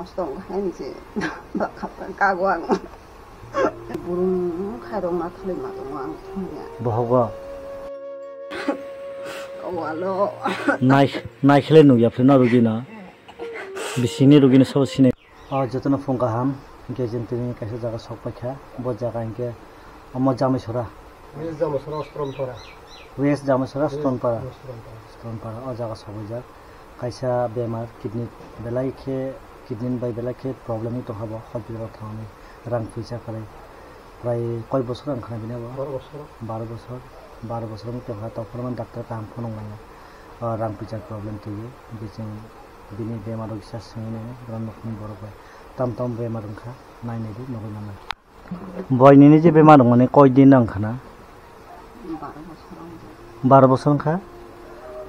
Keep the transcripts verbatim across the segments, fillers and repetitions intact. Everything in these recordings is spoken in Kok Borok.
Nosto wngkha ni se. Bakha kago ang. Burung khairok ma thali ma tongo ang thangya. Bohogo. Walo. Nai, nai khele nukya phirno rugino. Bisingni rugino sobo sinai. O jotono phung kaham, hinkhe chwng tini kaisa jaga sok paikha. Bo jaga hinkhe omo Jamaisora. West Jamaisora, Stonepara. West Jamaisora, West Stonepara. Jamaisora, Stonepara. Stonepara, o jaga sobaijak. Kaisa bemar, kidney belai khe, kidney bai belai khe problem wng tongkha bo, hospital o thangwi rang puisa kwrwi. Prai koi bosor wng khana bini abo? Baro bosor. Baro bosor. Baro bosor wng tongkha, tongphuru mani doctor kaham phunuk manya. O rang puisa problem twiwi, hinkhe chwng bini bemar o kisa swngwi naina, bono nukhungni borok bai. Tam tam bemar wngkha, nai naidi, nugwi mannai. Boi nini je bemar wngmani koi din wng khana? Baro bosor wngkha.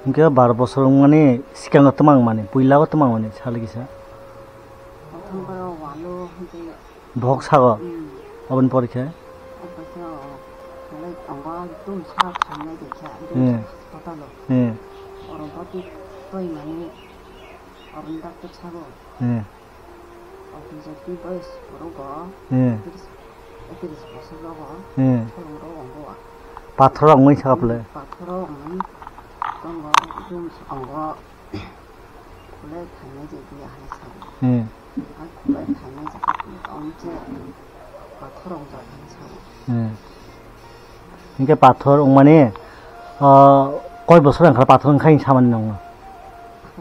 Hinkhe baro bosor wngmani swkango twma wngmani, puila o twma wngmani sal kisa? Bohok sago? Oboni pore khe? Oro bati toi mani, oro ni doctor sago. Office o twi boys borok bo, Hmm. Tris, tris bosor rogo, Hmm. Solong rogo bo. Pathor rok wngwi saka phle? Pathor rok wngwi tongo, room songo, phle thainai je biya hai sa. Hmm. Hai phle thainai je tong che, pathor rok ja hai sa. Hmm. Hinkhe pathor wngmani, ah, koi bosor wngkha pathor wngkha hinwi samani nangno?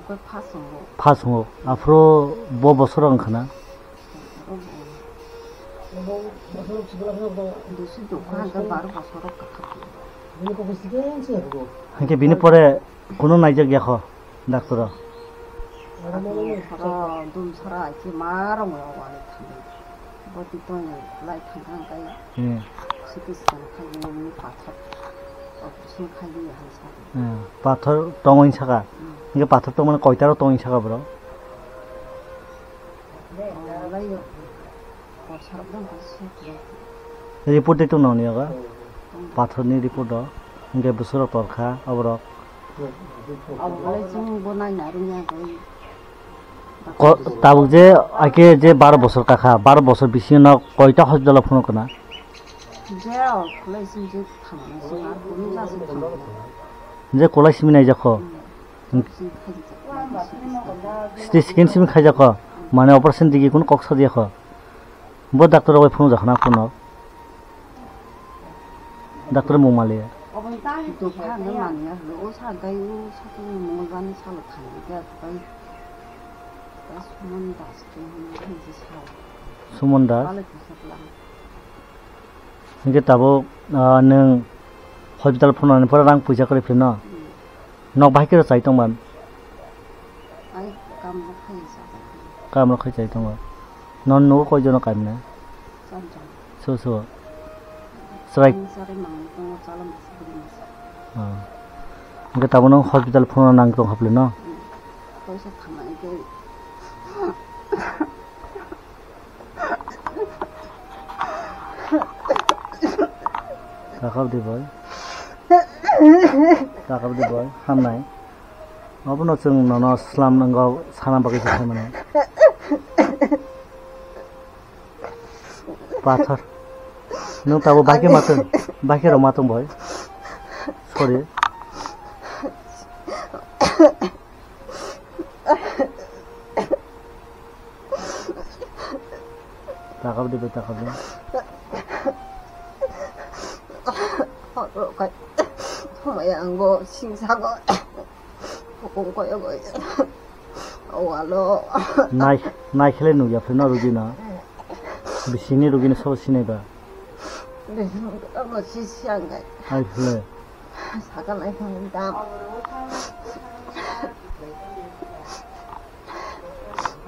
Koi phas wngo. Phas wngo. Aphuru bo bosor wngkha na? Dusu dukha hwnkhe baro bosor wngkha. Hinkhe bini pore kunu naijak yakho doctor o? Aro dum sara achi ma rong rong wani thangwi. Boti tongwi lai thangkha hwnkhe Hmm. C T scan khaidi nini pathor operation khaidi hai sa. Hmm. Pathor tongwi saka. Hmm. Hinkhe pathor tongmani koita rok tongwi saka bro? Oh, lai yo. Korsarok dong kha se. Report de tong nang ni yaga? Tong. Pathor ni report o. Hinkhe bwswk rok torkha oborok. Obolai chwng bo naina rwngya goi. Ko-, tabuk je aike je baro bosor kakha, baro bosor bisingo no koita hospital o phunuk kana? Je o khulai simi je thamani simi ar kunu jasi thamani. Je kulai simi naijakho? Hmm. Simi khaijak. C T scan simi khaijakho? Mane operation digi kunu kok sajiyakho? Bo doctor rok bai phunukjakha na phone o? Doctor mung maliya. Dukha hwnwi manya hwlo, o sa gai o sakni mungwi bani salo thangwi khe bai. Bai Suman Das khe hwnwi khe sa. Suman Das? Bale kisa bwla. Hinkhe tabuk, ah, nwng hospital phunuknani pore rang puisa kwrwi phirno? Hmm. Nok bahai khe chai tongban? Ai, kam rok khai sa. Kam rok khai chai tongo. Non nugo koi jono kaimne? Char jon. So, so. Chwrai. Ang chari mang tongo, chala masa bini masa. Ah. Hinkhe tabuk nwng hospital phunukna nang tong haple no? Hmm. Poisa thamani khe. Takap di boy. Takap di boy. Hamnai. Obono chwng nono slam nanggo sana bagwi se khaimano. Pathor. Nwng tabuk bahai khe matwng, bahai khe rw matwng boy. Sorry. Takap di bai, takap di. Oro kai thumai ang go singsa go. Hukung koi go. Walo. Nai, nai khele nukya phirno rugino. Bisingni rugino sobo sinai ba. Bising rugino si siang gai. Ai phile. Sakal ai thang dam.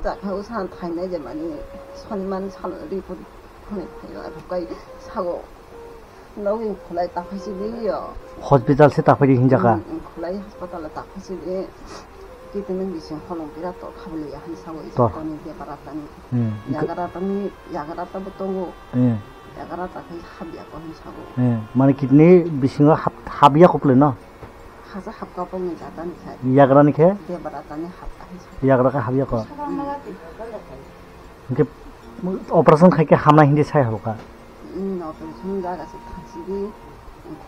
Takha usan thainai je mani soniman sal ri pun phunai phaio abukai sago. Nogni khulai taphai si di yo. Hospital se taphai di hinjaka. Hmm, khulai hospital taphai si di. Kiti nang bising holong pira to khabli ya han sago. To. Toni dia paratani. Hmm. Yagarata ni, yagarata bo tongo. Hmm. Yagarata khai habya ko hin sago. Hmm. Mane kidney bisingo hab-, habya ko phle no? Hasa hapka pongni jatani sai. Yagrani khe? Debra tani hapka hin sai. Yagra khe hapya ko. Sara mala ti hapka le kai. Hingke operation khai khe hamnai hindi sai halka. Hmm, operation jaga se thangsi di,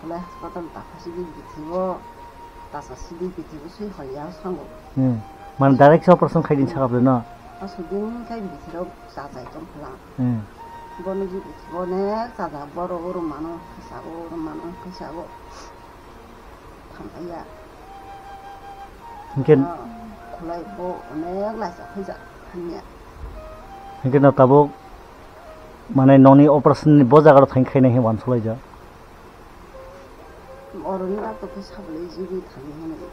khulai hospital ta phasi di bithibo, tasa si di bithibo sui hoi ya sango. Hmm. Man direct se operation khai din saka bole no? Asu din khai bithiro chajai tong phla. Hmm. Bono ji bithibo ne chaja boro oro mano, kisa oro mano, kisa go. Thangkaya. Hingke Ah, khulai bo onek laisa khaijak thangya. Hingke no tabuk mane noni operation ni bo jaga rok thang khainai he wansukjak. Oroni doctor khe sabole G B thangya hwnwi.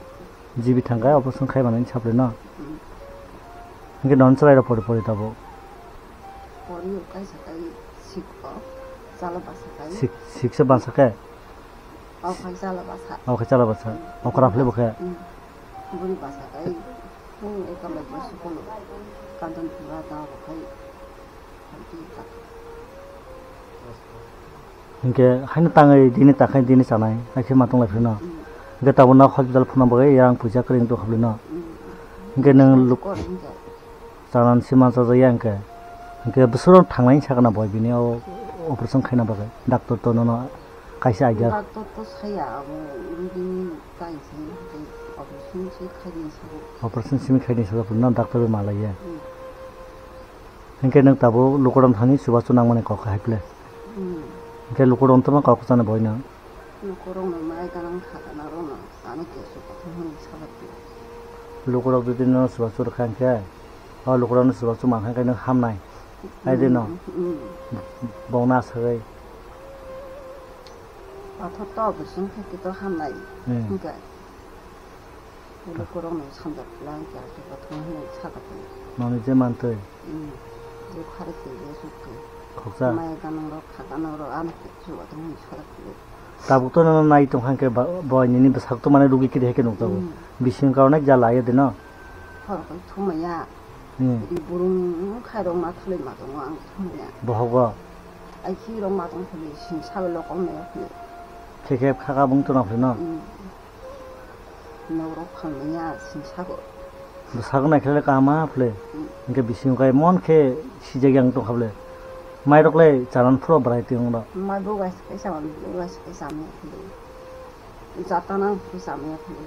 G B thangkha operation khai manani saple no. Hmm. Hingke non chwrai rok pori pori tabuk. Pori kaisa kai sik o chala basa kai. Sik, siksa basa khe? Okhai chala basa. Okhai chala basa. Okra phle bokhe. Hmm. Buri basa kai. Hmm, ekam bai basa kono. Kanton pura ta okhai. Hingke haino tangwi dini takhai dini chanai. Akhe matong lai phino. Hmm. Hingke tabuk no hospital phano bagwi yang puisa kring to khabli no. Hmm. Hingke nang luk- Kor hingke. Chanan sima chajakya hingke, hingke bwswk rok thangnai sakna boi bini o operation khaina bagwi doctor to nono kaisa idea. Doctor to saya abo rugini kaisa operation se khaidi sabo. Operation simi khaidi sabo na doctor bai malaiya. Hmm. Hingke nwng tabuk lukurok thani chubachu nangmani kok hai ple. Hmm. Hingke lukurok tongma kok chana boi no. Lukurokno mai ganang kha ganarokno ano kesu kothoma hwnwi salak di. Lukurok jodi no chubachu rwkha hwnkhe, o lukurokno chubachu mankha hwnkhe nwng hamnai. Ai de no? Mm, mm. Bongno aswk bai. Pathor to operation khe to hamnai. Hmm. Hwnkhe. Lukurokno samjak lang khe aswk kothoma hwnwi salak di. Noni je mantwi. Hmm. Je khari khe je suk khe. Khoksa. Mai ganangrok kha ganangrok ano kesu kothoma hwnwi salak di. Tabuk to nono nai tongkha hwnkhe ba-, boi nini bwsakto mane rugwi kiri hai khe nukjago. Hmm. Bising karonai jala ya de no? Khorokoi thumaya. Hmm. Ri burung khairok ma thulwi ma tongo ang thumaya. Bohogo? Ai khi rok ma tong thuli sing sabai lokol maya phuli. Khe khe khaka bung tona phuli no? Hmm. Norok phalmaya sing sago. Bwsakgo naikhe le kaham ma phle. Hmm. Hingke bising kai mon khe sijak yang tongkha ble. Mairok le chanan phuro bwrai twi wng rok. Mai bo gaisi kaisa, bo gaisi kaisa, amya phle. Jatana phle, amya phle.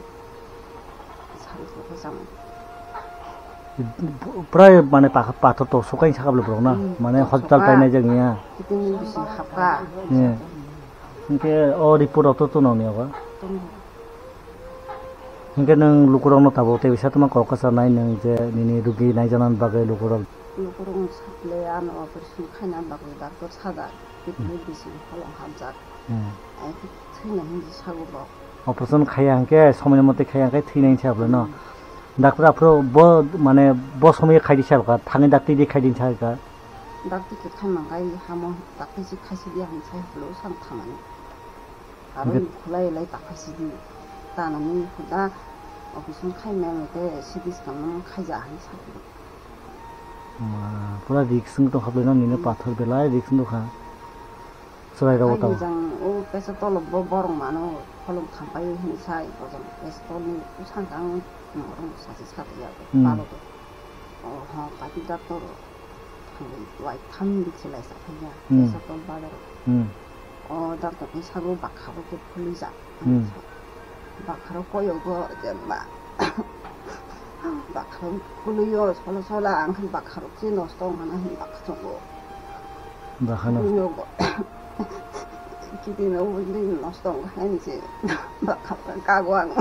Sari phle, amya. Prai mane pakha pathor to sukai saka ble borok na. Hmm, mane hospital suka. Painai jak niya. Kiting bising hapka. Ye. Hingke o report rok to tong nang ni obo. Tong. Hingke nwng lukurokno tabuk tei bisa tongma kok kwcharnai nwng je nini rugi naijaknani bagwi lukurok. Lukurokno saple ano operation khaina bagwi doctor sajak, kidney bising holong hamjak. Hmm. Ai khe thwina hinwi sago bo. Operation khaiya hwnkhe somoi mote khaiya hwnkhe thwina hinwi sago no. Hmm. Doctor aphuru bo mane bo somoi khaidi sago ka, thangwi dakti di khaidi sago ka. Dakti khe khaimang kai hamo, dakti si khaisi di hinwi sai holo sam thamani. Aro hwnkhe ni khulai lai ta khaisi di. Tana nini khuda operation khai mel te C T scan no khaija hinwi sa phuru. Ma, pura risk wng tongkha ble no nini pathor belai risk wng tongkha. Chwrai rok tamo. Jang o pesa tolo bo borok mano kholong thampai hinwi sai bojong pesa tolni bwsang kang borok sachi sachi ya. Hmm. Palo to. O ho pati doctor. Thangwi wai tham bikhe lai sa phaiya. Hmm. Teisa tong bazar. Hmm. O doctor ni sago bakha bo khe phulwi jak. Hmm. Bakha rok koyo go jemba. Bakha rok phulwi o sola sola ang khe bakha rok se nosto wng hana hin bakha tongo. Bakha no. Phulwi o go. Kidney no wngwi nosto wng hana se bakha kago ang.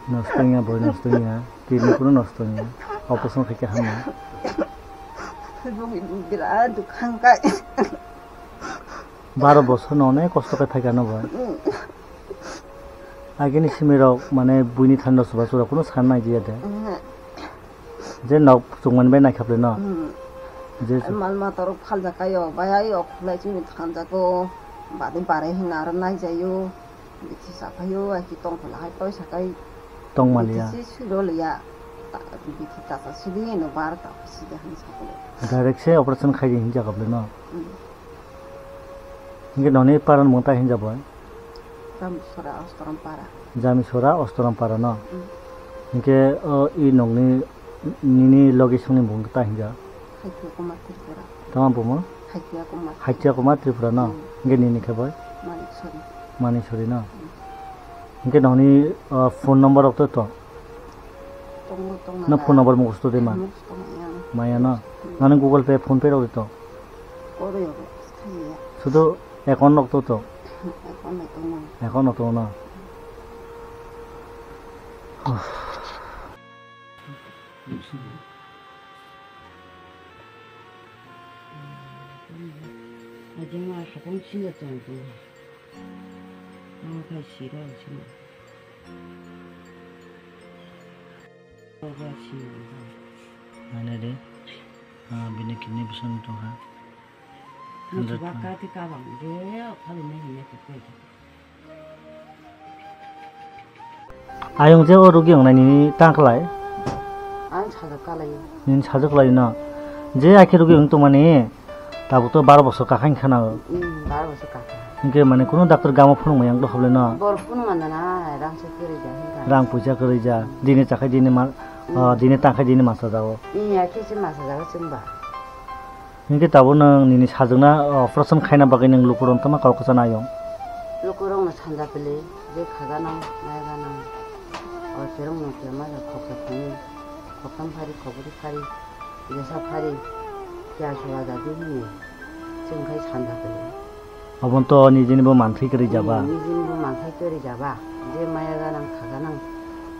Nosto wngya, boi nosto wngya, kidney kunu nosto wngya, operation khaikhe hamya. Boni birat dukha wngkha. Baro bosor no onek kosto khe phaikha no boi. Agini simi rok mane buini thani rok chubachu rok kunu san nai diya de. Je nok chukmani bai naikha ble no. Hmm. Je chu- Mal mata rok phaljakha yo, bai ayo khulai chini thanjago, bade bare hina aro naijayo. Bithi saphaio, ai ki tong phela hai toisa kai. Tong maliya. Bithi si siro liya. Ta-, bithi tasa sidi no bar ta sidi han saphaio. Direct se operation khai di hinja kable no. Hmm. Hinge noni paran mungta hinja boi. Jamisora Ostorom para. Jamisora Ostorom para no? Mm. Hinkhe o i nokni nini logisongni bung ta hinja? Haikia Kumar Tripura. Tama bumo? Haikia Kumar. Haikia Kumar Tripura no? Mm. Hinkhe nini khe bai? Manik Sori. Manik Sori no? Mm. Hinkhe nokni, o, phone number rok to to? Tongo, tongo. No phone number mukhus to de ma? Mukhus tongo yang. Maya no? Mm. Nani Google Pay, PhonePe rok de to? Oro yogo, khaye. Sudu account rok to to? Account rok tongo. Account rok tongo no? Ajama hapang sila tong tu. Ang kai sira sila. Oga sila. Mana de? Ah, bini kidney bwswk tongkha. Musuba kati kabang je, phali nai hinai kukwai. Ayung je o rugi wngnai nini tang khlai? Ang sajak kalai. Nini sajak khlai no? Je akhe rugi wng tongmani, tabuk to baro bosor kakha wngkha na o. Hmm, baro bosor kakha. Hinkhe mane kunu doctor gamo phunukmaya wng tongkha bwle no? Bor phunukma nana, rang se kwrwi ja hinkha. Rang puisa kwrwi ja, dini chakhai dini ma, hmm, ah, dini tangkhai dini masa jago. Hmm, akhe se masa jago chwngba. Hinkhe tabuk nwng nini sajwkna operation khaina bagwi nwng lukurokno tama kok kwchana ayung? Lukurokno sanja pili, je khaganang, naiganang, o cherokno kemaya khoksa thani, khoktham phari, khobori phari, jesa phari, kya sola jadi hwnwi chwng khai sanja pili. Obono to nijini bo manthai kwrwi jaba? Hmm, nijini bo manthai kwrwi jaba, je maya ganang, khaganang,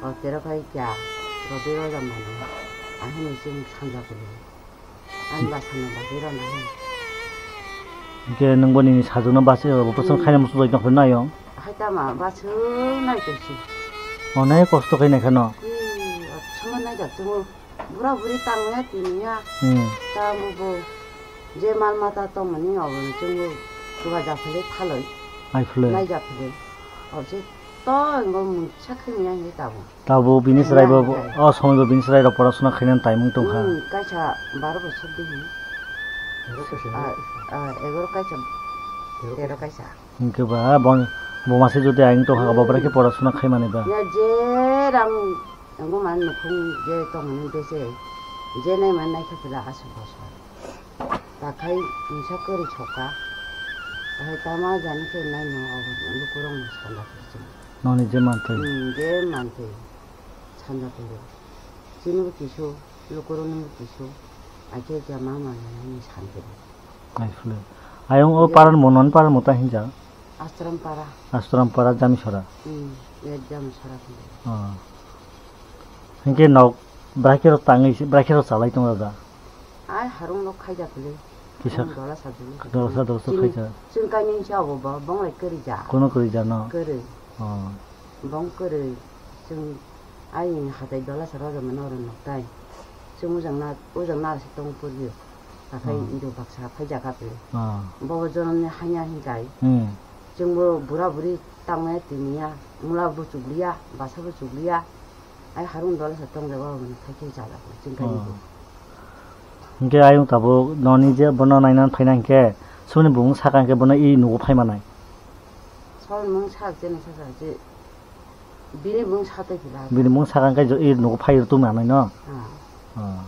o cherok hai kya, robi roja mano, ahwnwi chwng sanja pili. Ani bwsano bagwi rwna hwn. Hinkhe nwngbo nini sajwkno basi, operation khaina muchungjaknai nai o? Hai tama bwswk nai tongsi. Onek kosto khe nai kheno. Ee, otsoma naijak tongo. Bura buri tangmaya tiniya. Hmm. Tamo bo je mal mata tongmani obono chwngbo chubajaphili phalwi. Ai phwlwi. Naijaphili. Obse to wngbo mungsa khe manya hinwi tabuk. Tabuk bini chwrai bo, o somoi bo bini chwrai rok porasona khainani time wng tongkha. Hmm, kaisa baro bosor di hwn. Ah, ah, egaro kaisa, tero kaisa. Hinkhe ba, bon, bo masa jodi ayang tongkha, bo bwrwi khe porasona khaimani ba. Ya je rang, wngbo man nukhung je tongmani bese, je naimani naikhe pila aswk bosor. Takhai mungsa kwrwi soka. Takhai tama jani khe nai no obo lukurokno sanda kwrwi chwng. Noni je mantwi. Hmm, je mantwi. Sanda kwrwi. Chini bo kisu, lukurokni bo kisu. Akhe kya ma ma nani sandi. Ai phwlwi. Ayung o paran mo, noni paran mo ta hinja? Ashram para. Ashram para Jamisora. Hmm, ye Jamisora hinja. Oh. Hinkhe nok bwraikhero tangwi se, bwraikhero chalai tongo da. Ai harung nok khaija phili. Kisa harung dola sa dulu. Dola sa, dola sa chini, khaija. Chini kainwi se abo bo, bong lai kwrwi ja. Kono kwrwi ja no? Kwrwi. Oh. Bong kwrwi. Chwng ai hatai dola sa rojak mano oro nok tai. Chwng ujang na, ujang na se tong purbi. Takhai hmm. Ido baksa phai jaga phili. Oh. Bobo jonom ni hanya hinkai. Hmm. Chwngbo bura buri tangmaya tiniya, mula bo chubliya, basa bo chubliya. Ai harung dola sa tong jaga bo mani phai khe chala ko chingkai oh. Ko. Hinkhe ayung tabuk noni je bono naina phaina hinkhe soni bumung saka hinkhe bono i nugo phai manai. Soni mung sak jeni sasa je bini mung satai kila. Bini mung saka hinkhe i nugo phai rwtwi manai no. Ah. Oh.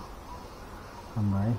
Hambai.